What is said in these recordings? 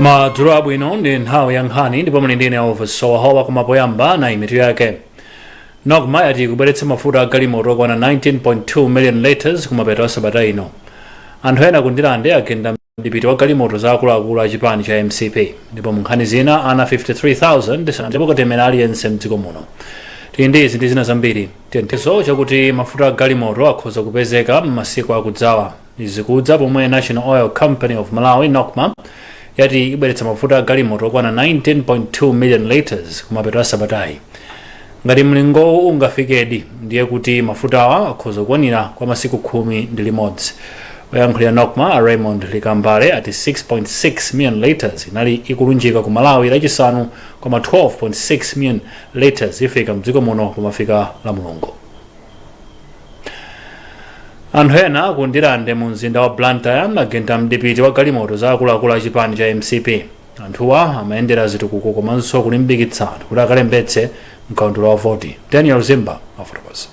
Madzulo abwino. Ndi nthawi ya nkhani ndipo muli ndine Elvis Sowahowa. Koma poyamba, nayi mitu yake. NOCMA yati kubweretsa mafuta a galimoto okwana 19.2 million liters kumapeto a sabata ino. Anthu ena ku Ndirande agenda mdipiti wa galimoto za akuluakulu a chipani cha MCP. Ndipo mu nkhani zina, ana 53,000 sanathe katemera aliyense mdziko muno. Tili ndi izi ndi zina zambiri. Chiyembekezo chakuti mafuta a galimoto akhoza kupezeka m'masiku akudzawa. Izi kudza pomwe National Oil Company of Malawi, NOCMA, yati ibweretsa mafuta a galimoto okwana 19.2 million liters kumapeto a sabatayi. Ngati mlingowu ungafikedi, ndiye kuti mafutawa akhoza kukwanira kwa masiku 11. Oyankhulira NOCMA a Raymond Likambale ati 6.6 million liters inali ikulunjika ku Malawi Lachisanu, koma 12.6 million liters ifika mdziko muno pomafika la Mulungu. Anthu ena ku Ndirande mu mzinda wa Blantyre agenda mdipiti wa galimoto za akuluakulu a chipani cha MCP. Anthuwa amayendera zitukuko komanso kulimbikitsa anthu kuti akalembetse mkaundula wa voti. Daniel Zimba afotokoza.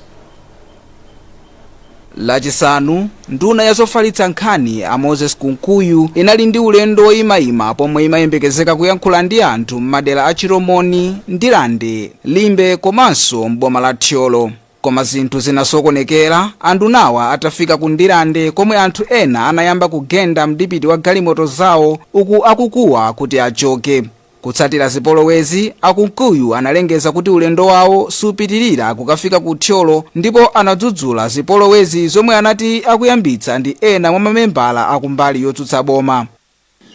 Lachisanu, nduna ya zofalitsa nkhani a Moses Kunkuyu inali ndi ulendo woyimayima pomwe imayembekezeka kuyankhula ndi anthu m'madera a Chilomoni, Ndirande, Limbe komanso m'boma la Thyolo. Koma zinthu zinasokonekera andunawa atafika ku Ndirande, komwe anthu ena anayamba kugenda mdipiti wa galimoto zawo uku akukuwa kuti achoke. Kutsatira zipolowezi, aKunkuyu analengeza kuti ulendo wawo supitirira kukafika ku Thyolo, ndipo anadzudzula zipolowezi zomwe anati akuyambitsa ndi ena mwa mamembala akumbali yotsutsa boma.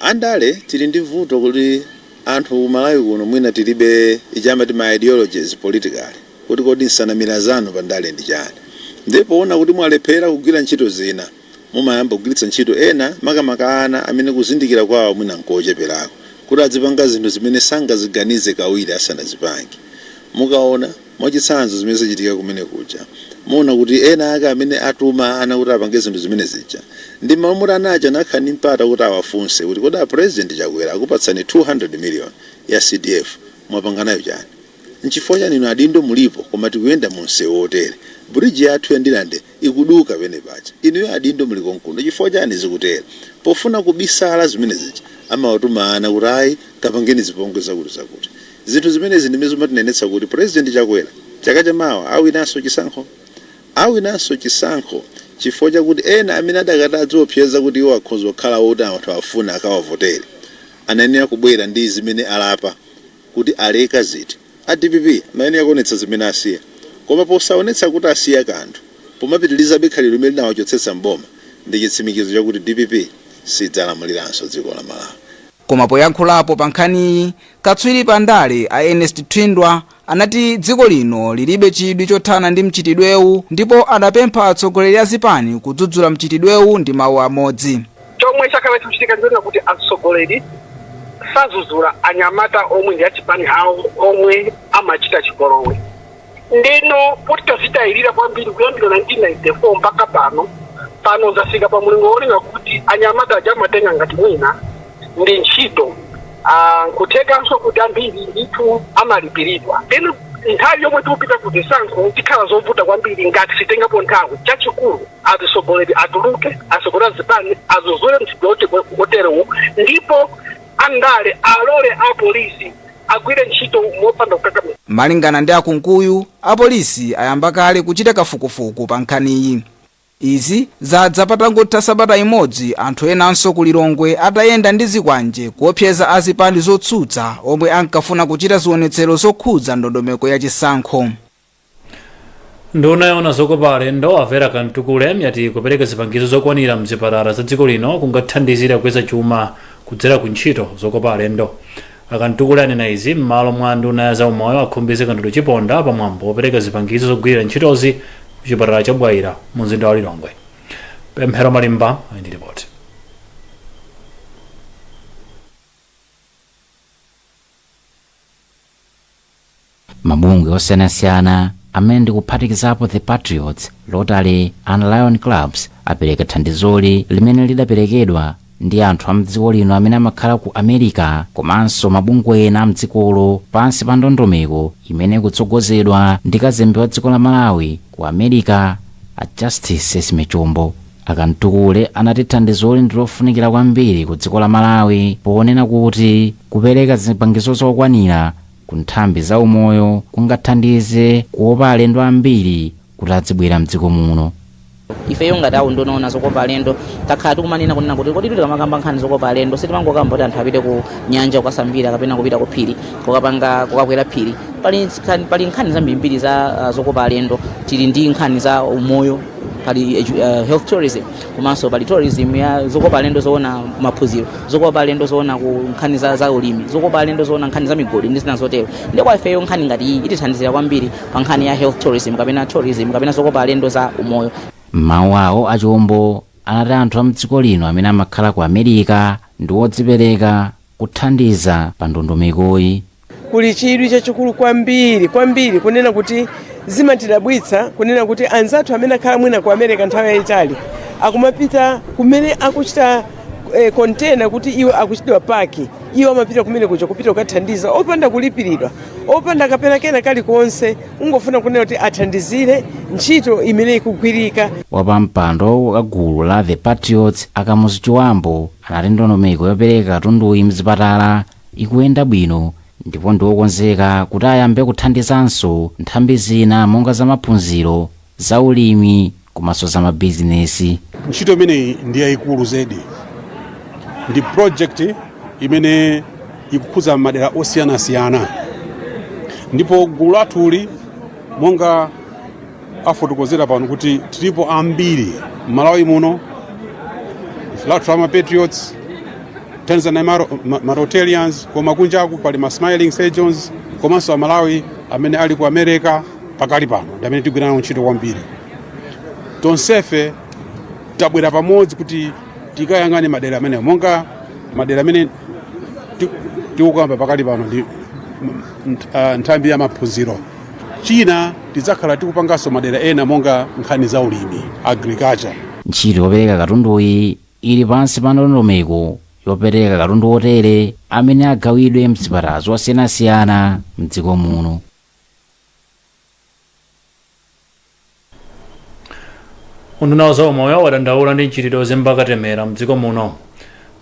Andale tili ndi vuto kuti anthu ku Malawi kuno mwina tilibe ichama ma ideologies politically, kuti kodi nsanamira zanu pa ndale ndi chani? Ndipo poona kuti mwalephera kugwira ntchito zina, mumayamba kugwiritsa ntchito ena, makamaka ana amene kuzindikira kwawo mwina nkocheperako, kuti adzipanga zinthu zimene sangaziganize kawiri asanazipange. Mukaona mwachitsanzo zimene zachitika kumene kuja, muona kuti ena ake amene atuma ana kuti apange zinthu zimene zija, ndi malo moti ana aja anakhala ndi mpata kuti awafunse kuti kodi a President Chakwera akupatsani 200 million ya CDF, mwapanga nayo chani? Nchifukwa chani inu adindo mulipo koma tikuyenda mu msewu wotere? Bridge yathu ya Ndirande ikuduka pene paja, inuyo adindo muli konkuno, chifukwa chani zikutere? Pofuna kubisala zimene zija, amawatuma ana kuti ayi, kapangeni zipongwe zakuti zakuti. Zinthu zimenezi ndimene zimatinenetsa kuti President Chakwera chaka chamawa awinanso chisankho, awinanso chisankho, chifukwa chakuti ena amene adakati adziopseza kuti iwo akhoza kukhala woti anthu afuna akawavotere anayenera kubwera ndi zimene alapa kuti aleka ziti. A DPP amayenera kuonetsa zimene asiya, koma posaonetsa kuti asiya kanthu, pomapitilizabe khalidwe limene linawachotsetsa mboma, ndi chitsimikizo chakuti DPP sidzalamuliranso dziko la Malawi. Koma poyankhulapo pa nkhaniyi, katswiri pa ndale a Ernest Thindwa anati dziko lino lilibe chidwi chothana ndi mchitidwewu, ndipo anapempha atsogoleri a zipani kudzudzula mchitidwewu ndi mawu amodzi. Chomwe chakhala chikuchitika ndiona kuti atsogoleri sadzudzula anyamata omwe ndi achipani awo omwe amachita chipolowe. Ndino kuti tazitayirira kwambiri kuyambira 1994 mpaka pano. Pano zafika pa mlingo wolinga kuti anyamata aja amatenga ngati mwina ndi ntchito. Nkuthekanso kuti ambiri ndithu amalipiridwa. Ino nthawi yomwe tikupita ku zisankho tikhala zovuta kwambiri ngati sitengapo nthawi. Chachikulu, atsogoleri atuluke, atsogoleri azipani adzudzule mchitidwe oterewo, ndipo andale alole apolisi agwire ntchito mopanda kukakamira. Malingana ndi aKunkuyu, apolisi ayamba kale kuchita kafukufuku pa nkhaniyi. Izi zadza patangotha sabata imodzi anthu enanso ku Lilongwe atayenda ndi zikwanje kuopseza azipani zotsutsa omwe ankafuna kuchita zionetsero zokhudza ndondomeko ya chisankho. Nduna yoona zokopa alendo a Vera Kamtukule yati kupereka zipangizo zokwanira mzipatala za dziko lino kungathandizire kukweza chuma kudzera ku ntchito zokopa alendo. AKamtukule anena izi m'malo mwa nduna ya zaumoyo a Khumbize Kandodo Chiponda pamwambo wopereka zipangizo zogwirira ntchitozi ku chipatala cha Bwaila mu mzinda wa Lilongwe. Pemphero Malimba ali ndi ripoti. Mabungwe osiyanasiyana amene ndikuphatikizapo The Patriots, Rotary and Lion Clubs apereka thandizoli limene lidaperekedwa ndi anthu a mdziko lino amene amakhala ku America komanso mabungwe ena a mdzikolo pansi pa ndondomeko imene ikutsogozedwa ndi kazembe wa dziko la Malawi ku America a Justice Sesime Chombo. A Kamtukule anati thandizoli ndi lofunikira kwambiri ku dziko la Malawi, ponena kuti kupereka zipangizo zokwanira ku nthambi za umoyo kungathandize kukopa alendo ambiri kuti adzibwera mdziko muno. Ifeyo ngati awo ndionaona zokopa alendo, takhala tikumanena kunena kuti kodi tikamakamba nkhani zokopa alendo, sitimangokamba kuti anthu apite ku nyanja kukasambira kapena kupita ku phiri kukapanga kukakwera phiri. Pali nkhani zambirimbiri za zokopa alendo. Tili ndi nkhani za umoyo, pali health tourism, komanso pali tourism ya zokopa alendo zoona maphunziro, zokopa alendo zoona ku nkhani za ulimi, zokopa alendo zoona nkhani za migodi ndi zina zotero. Ndi kwa ifeyo nkhani ngati iyi itithandizira kwambiri pa nkhani ya health tourism kapena tourism kapena zokopa alendo za umoyo. M'mawu awo, a Chombo anati anthu a mdziko lino amene amakhala ku America ndi wodzipereka kuthandiza pa ndondomekoyi. Kuli chidwi chachikulu kwambiri kwambiri, kunena kuti zimatidabwitsa kunena kuti anzathu amene akhala mwina ku America nthawi yayitali akumapita kumene akuchita container kuti iwo akuchitidwa pack, iwo amapita kumene kuja kupita kukathandiza opanda kulipiridwa, opanda kapena kena kalikonse, ungofuna kunena kuti athandizire ntchito imene ikugwirika. Wapampando wa gulu la The Patriots, a Kamuzu Chiwambo, anati ndondomeko yopereka katunduyi mzipatala ikuyenda bwino ndipo ndi wokonzeka kuti ayambe kuthandizanso nthambi zina monga zamaphunziro, za ulimi komanso za mabizinesi. Ntchito imeneyi ndi yayikulu zedi, ndi project imene ikukhudza madera osiyanasiyana, ndipo gulu lathuli, monga afotokozera pano kuti tilipo ambiri m'Malawi muno, lathu ama Patriots, Tanzania ma Rotarians, koma kunjaku pali ma Smiling Surgeons, komanso Amalawi amene ali ku America pakali pano ndi amene tigwira nawo ntchito kwambiri. Tonsefe tabwera pamodzi kuti tikayang'ane madera amenewo, monga madera amene tikukamba pakali pano ndi nthambi ya maphunziro. China, tidzakhala tikupanganso madera ena monga nkhani za ulimi, agriculture. Ntchito yopereka katunduyi ili pansi pa ndondomeko yopereka katundu wotere amene agawidwe mzipatala zosiyanasiyana mdziko muno. Unduna wa zaumoyo wadandaula ndi mchitidwe ozemba katemera mdziko muno.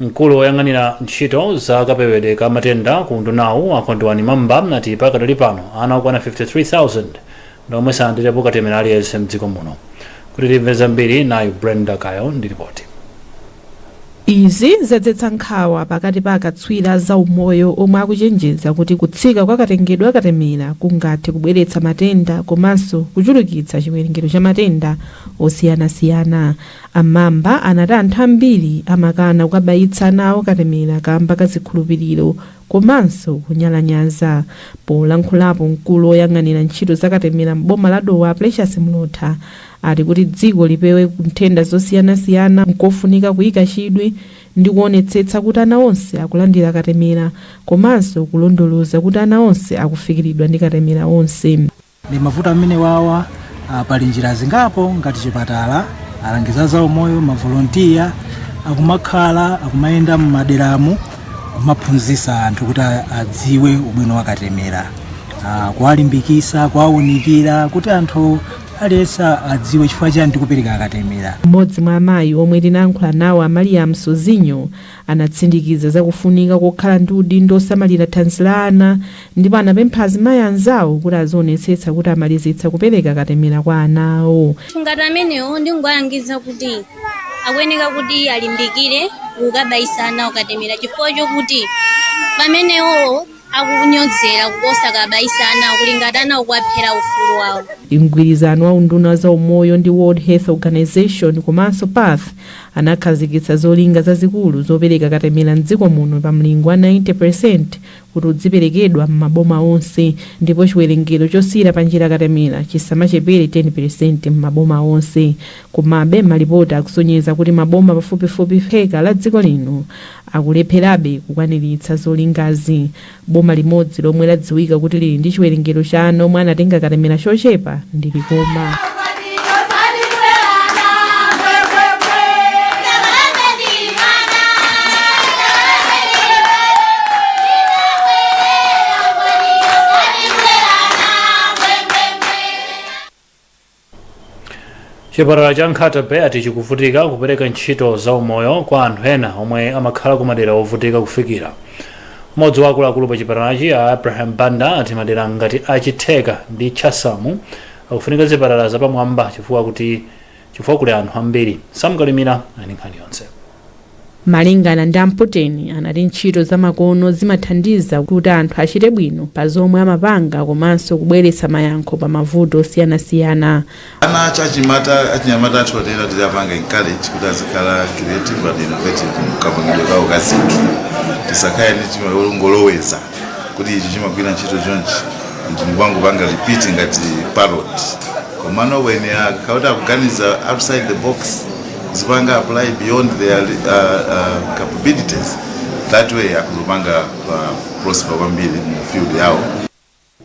Mkulu woyang'anira ntchito za kapewedwe ka matenda ku undunawu, a Kondwani Mamba, ati pakadali pano ana okwana 53,000 ndi omwe salandirepo katemera aliyense mdziko muno. Kuti timve zambiri, nayu Brenda Kayo ndi ripoti. Izi zadzetsa nkhawa pakati pa akatswiri a zaumoyo omwe akuchenjeza kuti kutsika kwa katengedwe a katemera kungathe kubweretsa matenda komanso kuchulukitsa chiwerengero cha matenda osiyanasiyana. A Mamba anati anthu ambiri amakana kukabayitsa ana awo katemera kamba ka zikhulupiriro komanso kunyalanyaza. Polankhulapo, mkulu woyang'anira ntchito za katemera m'boma la Dowa, Precious Mlotha, ati kuti dziko lipewe nthenda zosiyanasiyana nkofunika kuyika chidwi ndi kuonetsetsa kuti ana onse akulandira katemera komanso kulondoloza kuti ana onse akufikiridwa ndi katemera onse. Ndi mavuto amene wawa, pali njira zingapo ngati chipatala, alangizi a zaumoyo, mavolontiya akumakhala akumayenda m'maderamu kumaphunzitsa anthu kuti adziwe ubwino wa katemera, kuwalimbikitsa, kuwaunikira kuti anthu aliyense adziwe chifukwa chani tikupereka katemera. Mmodzi mwa amayi omwe tinayankhula nawo, a Mariam Sozinho, anatsindikiza zakufunika kokhala ndi udindo osamalira thanzi la ana ndipo anapempha azimayi anzawo kuti azionetsetsa kuti amalizitsa kupereka katemera kwa ana awo. Ngati amenewo ndingowalangiza kuti akuyeneka kuti alimbikire kukabayisa anawo katemera, chifukwa chokuti pamenewo akunyozera kuposa kabayisa anawo kuli ngati anawo kuwaphera ufulu wawo. Mgwirizano wa unduna wa zaumoyo ndi World Health Organization komanso PATH anakhazikitsa zolinga zazikulu zopereka katemera mdziko muno pa mlingo wa 90% kuti udziperekedwa m'maboma onse, ndipo chiwerengero chosiyira panjira katemera chisamachepere 10% m'maboma onse. Komabe, malipoti akusonyeza kuti maboma pafupifupi theka la dziko lino akulepherabe kukwaniritsa zolingazi. Boma limodzi lomwe ladziwika kuti lili ndi chiwerengero cha ana omwe anatenga katemera chochepa ndi Likoma. Chipatala cha Nkhata Bay ati chikuvutika kupereka ntchito za umoyo kwa anthu ena omwe amakhala ku madera ovutika kufikira. Mmodzi wa akuluakulu pa chipatalachi, a Abraham Banda, ati madera ngati a Chitheka ndi Chasamu akufunika zipatala zapamwamba chifukwa kuli anthu ambiri. Sam Kalimira ali ndi nkhani yonse. Malingana ndi a Mputeni, anati ntchito zamakono zimathandiza kuti anthu achite bwino pa zomwe amapanga komanso kubweretsa mayankho pa mavuto osiyanasiyana. Ana achinyamata achinyamata athu atera tizapanga encourage kuti azikhala creative and innovative mkapangidwe kawo ka zinthu. Tisakhale ndi chimangoloweza kuti ichi chimagwira ntchito chonchi, ndikungopanga repeat ngati parrot. Komano when akakhala kuti akuganiza outside the box, kuzipanga apply beyond their capabilities, that way akuzopanga prosper kwambiri mu field yawo.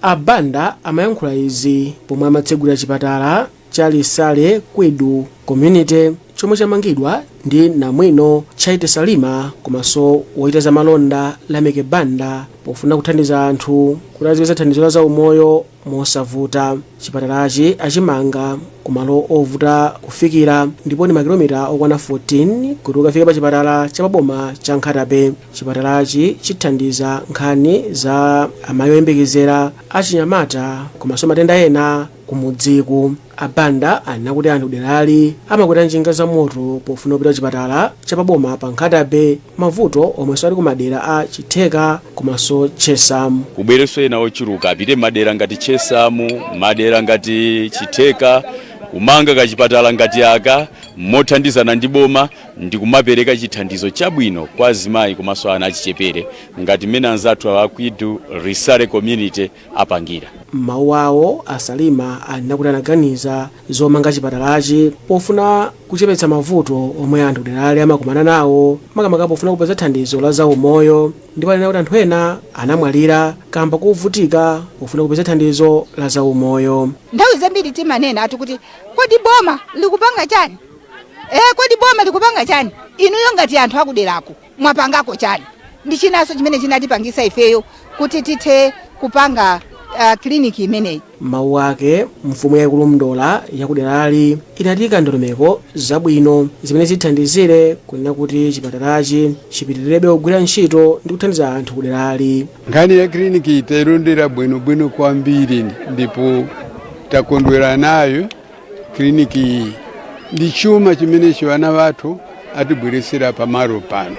A Banda amayankhula izi pomwe amatsegulira chipatala cha Lisale Kwidu Community chomwe chamangidwa ndi namwino Chaite Salima komanso wochita zamalonda Lameke Banda pofuna kuthandiza anthu kuti azipeza thandizo la zaumoyo mosavuta. Chipatalachi achimanga kumalo ovuta kufikira ndipo ndi makilomita okwana 14 kuti ukafike pa chipatala cha paboma cha Nkhata Bay. Chipatalachi chithandiza nkhani za amayi oyembekezera, achinyamata komanso matenda ena kumudziku. A Banda anena kuti anthu derali amakwera njinga za moto pofuna kupita kuchipatala cha paboma pa Nkhata Bay, mavuto omwenso ali kumadera a Chitheka komanso Chesamu. Kubwerenso ena ochuluka apite madera ngati Chesamu, madera ngati Chitheka, kumanga kachipatala ngati aka mothandizana ndi boma ndi kumapereka chithandizo chabwino kwa azimayi komanso ana achichepere ngati mmene anzathu a Kwidu Risale Community apangira. M'mawu awo, a Salima anena kuti anaganiza zomanga chipatalachi pofuna kuchepetsa mavuto omwe anthu kuderali amakumana nawo, makamaka pofuna kupeza thandizo la zaumoyo, ndipo anena kuti anthu ena anamwalira kamba kovutika pofuna kupeza thandizo la zaumoyo. Nthawi zambiri timanena ati kuti kodi boma likupanga chani? Kodi boma likupanga chani? Inuyo ngati anthu akuderako mwapangako chani? Ndi chinanso chimene chinatipangisa ifeyo kuti tithe kupanga kiliniki imeneyi. M'mawu ake, mfumu yaikulu Mndola yakuderali inati ndondomeko zabwino zimene zithandizire kunena kuti chipatalachi chipitirebe kugwira ntchito ndi kuthandiza anthu kuderali. Nkhani ya kiliniki tailondera bwinobwino kwambiri ndipo takondwera nayo. Kiliniki iyi ndi chuma chimenecho ana wathu atibweretsera pamalo pano,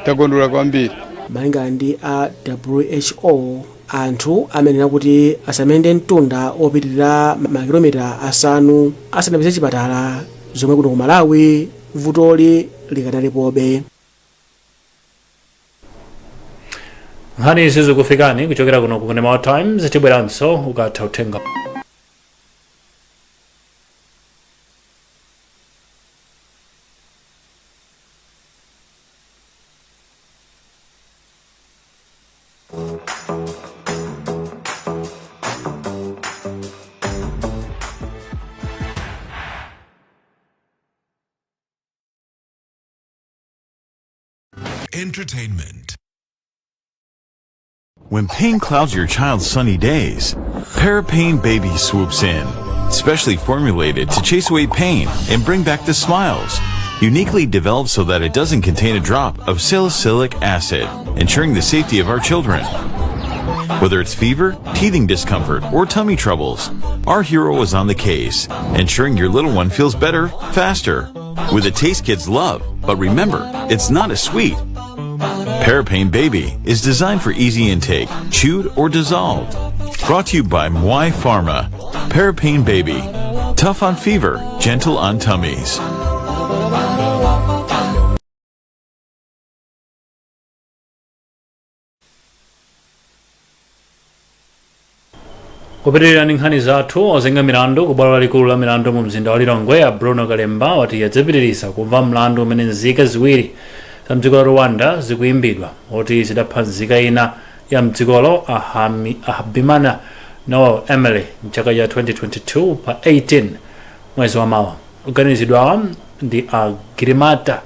takondwera kwambiri. Malingana ndi a WHO, anthu amenena kuti asamayende mtunda opitirira makilomita 5 asanapeze chipatala, zomwe kuno ku Malawi vutoli likanalipobe. Nkhani izi zikufikani kuchokera kuno ku Kanema wa Times. Tibweranso ukatha uthenga. Entertainment. When pain clouds your child's sunny days, Parapain Baby swoops in. Specially formulated to chase away pain and bring back the smiles. Uniquely developed so that it doesn't contain a drop of salicylic acid, ensuring the safety of our children. Whether it's fever, teething discomfort, or tummy troubles, our hero is on the case, ensuring your little one feels better, faster. With a taste kids love, but remember, it's not a sweet. Parapain Baby is designed for easy intake, chewed or dissolved. Brought to you by Mwai Pharma. Parapain Baby. Tough on fever, gentle on tummies. Kupitirira ndi nkhani zathu, ozenga milandu ku bwalo lalikulu la milandu mu mzinda wa Lilongwe a Bruno Kalemba wati adzapitiriza kumva mlandu umene nzika ziwiri za mdziko la Rwanda zikuimbidwa oti zidapha nzika ina ya mdzikolo a Habimana Noel Emily mchaka cha 2022 pa 18 mwezi wa mawa. Oganiziridwawa ndi a Girimata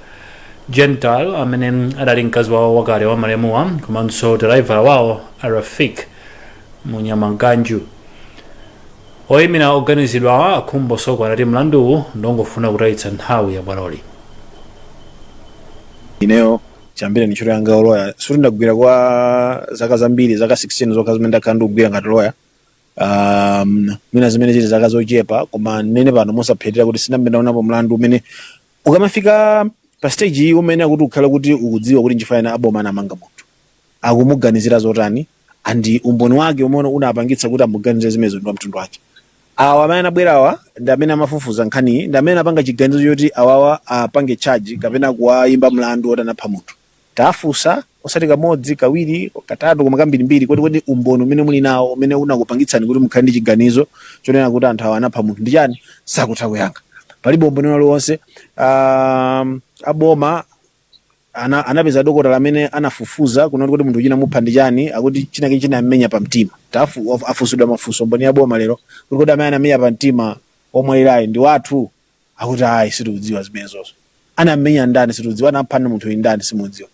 Gentile amene adali mkazi wawo wakale wa malemuwa komanso dalaivala wawo a Rafik Munyamaganju. Oyimira oganizidwawa, a Khumbo Soko, anati mlanduwu ndongofuna kutayitsa nthawi ya bwaloli. Ineyo chiyambire ntchito yanga yoloya, sikuti ndagwira kwa zaka zambiri, zaka 16 zokha zimene ndakhala ndikugwira ngati loya, mwina zimene zili zaka zochepa, koma nene pano mosaphethira kuti sinambe ndaonapo mlandu umene ukamafika pa stage iyi umene akuti ukhale kuti ukudziwa kuti nchifukwa chani aboma anamanga munthu, akumuganizira zotani, and umboni wake umene unapangitsa kuti amuganizire zimenezo ndi wa mtundu wake. Awa amene anabwerawa ndi amene amafufuza nkhaniyi, ndi amene anapanga chiganizo choti awawa apange charge kapena kuwayimba mlandu woti anapha munthu. Tafunsa osati kamodzi, kawiri, katatu, koma kambirimbiri kuti kodi umboni umene muli nawo umene unakupangitsani kuti mukhale ndi chiganizo chonena kuti anthu awa anapha munthu ndi chani? Sakutha kuyankha, palibe umboni uliwonse. Aboma anapeza dokotala amene anafufuza kunoti kuti munthu chinamupha ndi chani, akuti chinake chinamenya pa mtima. Afunsidwa mafunso mboni ya boma lero kuti kodi amene anamenya pa mtima omwalirayi ndi wathu? Akuti ayi, sitikudziwa zimenezozo. Anamenya ndani? Sitikudziwa. Anapha munthu uyu ndani? Simudziwa.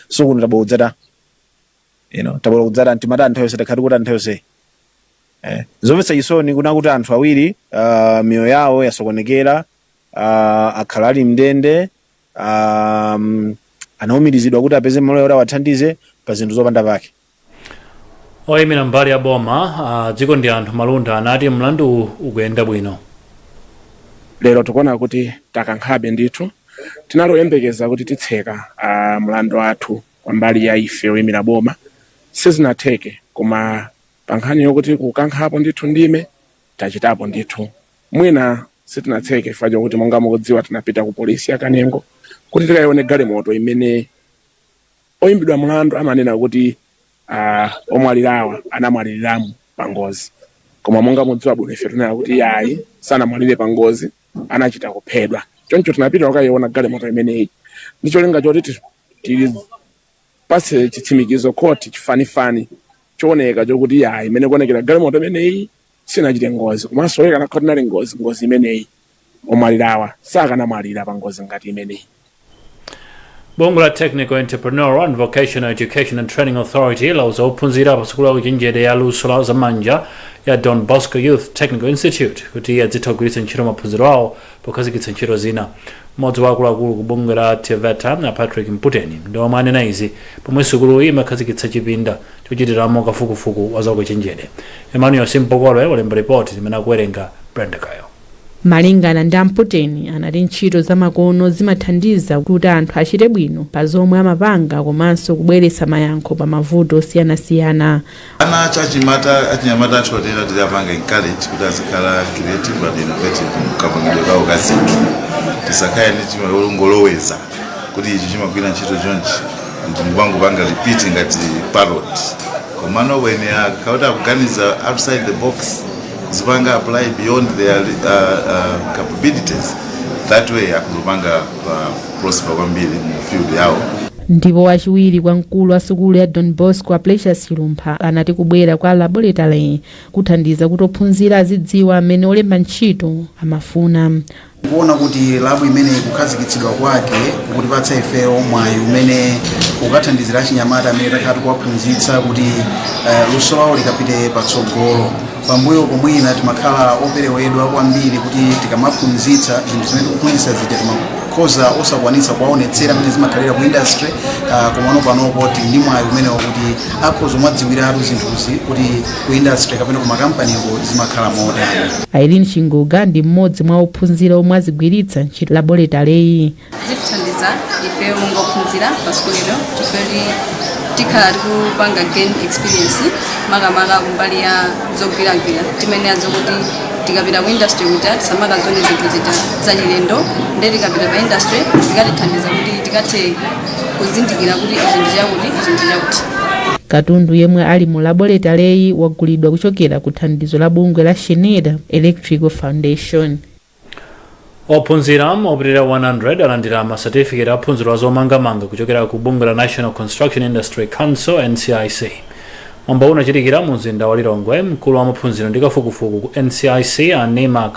So kuno tabwera kudzata tabwera kudzata timata nthawi yonse, takhati kuti nthawi yonse, zomvetsa chisoni kuna kuti anthu awiri miyoyo yawo yasokonekera, akhala ali mndende, anawumirizidwa kuti apeze maloya kuti awathandize pa zinthu zopanda pake. Oyimira mbali ya boma, Dziko ndi Anthu Malunda, anati mlanduwu ukuyenda bwino. Lero tikuona kuti takankhabe ndithu. Tinaloyembekeza kuti titseka mlandu wathu kwa mbali ya ife oyimira boma, sizinatheke, koma pa nkhani yokuti kukankhapo ndithu ndime tachitapo ndithu. Mwina sitinatseke chifukwa chokuti, monga mukudziwa, tinapita ku polisi ya Kanengo kuti tikayione galimoto imene oyimbidwa mlandu amanena kuti omwalirawa anamwaliriramu pa ngozi. Koma monga mudziwa bwino, ife tinena kuti yayi, sanamwalire pa ngozi, anachita kuphedwa. Choncho tinapita kukayiona galimoto imeneyi ndi cholinga choti tipatse chitsimikizo khoti, chifanifani chooneka chokuti yayi, imene kuonekera galimoto imeneyi sinachite ngozi, komanso ikanakhala inali ngozi, ngozi imeneyi omwalirawa sakanamwalira pa ngozi ngati imeneyi. Bungwe la Technical, Entrepreneurial and Vocational Education and Training Authority lauza ophunzira pa sukulu ya ukachenjede ya luso la zamanja ya Don Bosco Youth Technical Institute kuti adzitha kugwiritsa ntchito maphunziro awo pokhazikitsa ntchito zina. Mmodzi wa akuluakulu ku bungwe la TEVETA, na Patrick Mputeni, ndi omwe anena izi pomwe sukuluyi imakhazikitsa chipinda chochitiramo kafukufuku wa zaukachenjede. Emmanuel Simpokolwe walemba ripoti limene akuwerenga Brenda Kayo. Malingana ndi Amputeni, anati ntchito zamakono zimathandiza kuti anthu achite bwino pa zomwe amapanga komanso kubweretsa mayankho pa mavuto osiyanasiyana. Ana achinyamata athu atena tizapanga encourage kuti azikhala creative and innovative mkapangidwe kawo ka zinthu. Tisakhale ndi chimangoloweza kuti ichi chimagwira ntchito chonchi, ndikungopanga repeat ngati parrot. Komano when akauti akuganiza outside the box, zipanga apply beyond their capabilities, that way akuzopanga prosper kwambiri mu field yawo. Ndipo wachiwiri kwa mkulu wa sukulu ya Don Bosco, a Precious Chilumpha, anati kubwera kwa laboratory kuthandiza kuti ophunzira azidziwa amene olemba ntchito amafuna. Kuona kuti lab imene kukhazikitsidwa kwake kukutipatsa ifeyo mwayi umene ukathandizira achinyamata amene takhala tikuwaphunzitsa kuti luso lawo likapite patsogolo. Pambuyo pomwina timakhala operewedwa kwambiri kuti tikamaphunzitsa zinthu zimene tikuphunzitsa zija, timakhoza osakwanitsa kuwaonetsera mmene zimakhalira ku industry, komano panopo tili ndi mwayi umenewo kuti akhoza kumadziwiratu zinthuzi kuti ku industry kapena ku makampaniko zimakhala motani. Irene Chinguga ndi mmodzi mwa ophunzira omwe azigwiritsa ntchito laboratory. Zitithandiza ife monga ophunzira pa sukulu ino chifukwa kuti tikhala tikupanga gain experience, makamaka kumbali ya zogwiragwira. Timayenera zokuti tikapita ku industry kuja tisamakazione zinthu zija zachilendo, nde tikapita pa industry zikatithandiza kuti tikathe kuzindikira kuti ichi ndi chakuti, ichi ndi chakuti. Katundu yemwe ali mu laboratory wagulidwa kuchokera ku thandizo la bungwe la Schneider Electrical Foundation. Ophunzira opitirira 100 alandira masatifiketi a phunziro la zomangamanga kuchokera ku bungwe la National Construction Industry Council, NCIC. Mwambo unachitikira mu mzinda wa Lilongwe. Mkulu wa maphunziro ndi kafukufuku ku NCIC, Anima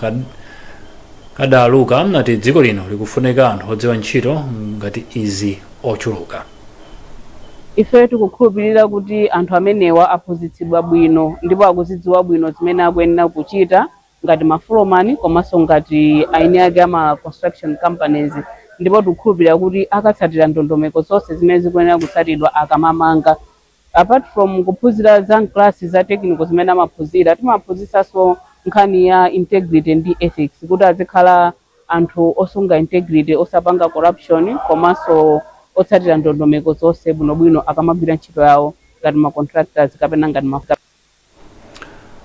Kadaluka, ati dziko lino likufunika anthu odziwa ntchito ngati izi ochuluka. Ife tikukhulupirira kuti anthu amenewa aphunzitsidwa bwino ndipo akuzidziwa bwino zimene akuyenera kuchita ngati mafolomani komanso ngati eni ake ama construction companies, ndipo tikukhulupirira kuti akatsatira ndondomeko zonse zimene zikuyenera kutsatidwa akamamanga. Apart from kuphunzira za mklasi za technical zimene amaphunzira, timaphunzitsanso nkhani ya integrity ndi ethics kuti azikhala anthu osunga integrity, osapanga corruption komanso otsatira ndondomeko zonse bwinobwino akamagwira ntchito yawo ngati ma contractors kapena ngati ma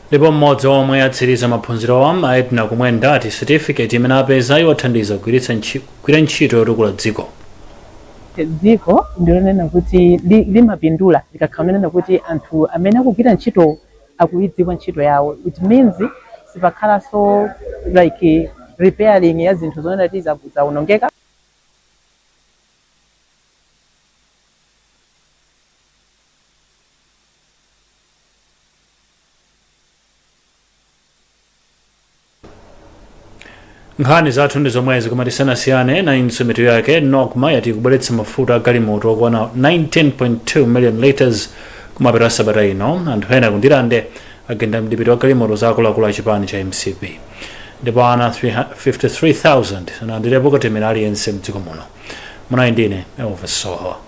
Ndipo mmodzi omwe atsiriza maphunzirowa, a Edna Kumwenda, ati certificate imene apeza iwathandiza kugwira ntchito yotukula dziko. Dziko ndilonena kuti limapindula likakhala lonena kuti anthu amene akugwira ntchito akuidziwa ntchito yawo. It means sipakhalanso like repairing ya zinthu zonena kuti zawonongeka. Nkhani zathu ndi zomwezi, koma tisanasiyane nayinso mitu yake. NOCMA yati kubweretsa mafuta a galimoto okwana 19.2 million liters kumapeto a sabata ino. Anthu ena ku Ndirande agenda mdipiti wa galimoto za akuluakulu a chipani cha MCP. Ndipo ana 53,000 analandirepo katemera aliyense mdziko muno. Munali ndine Elvis Soho.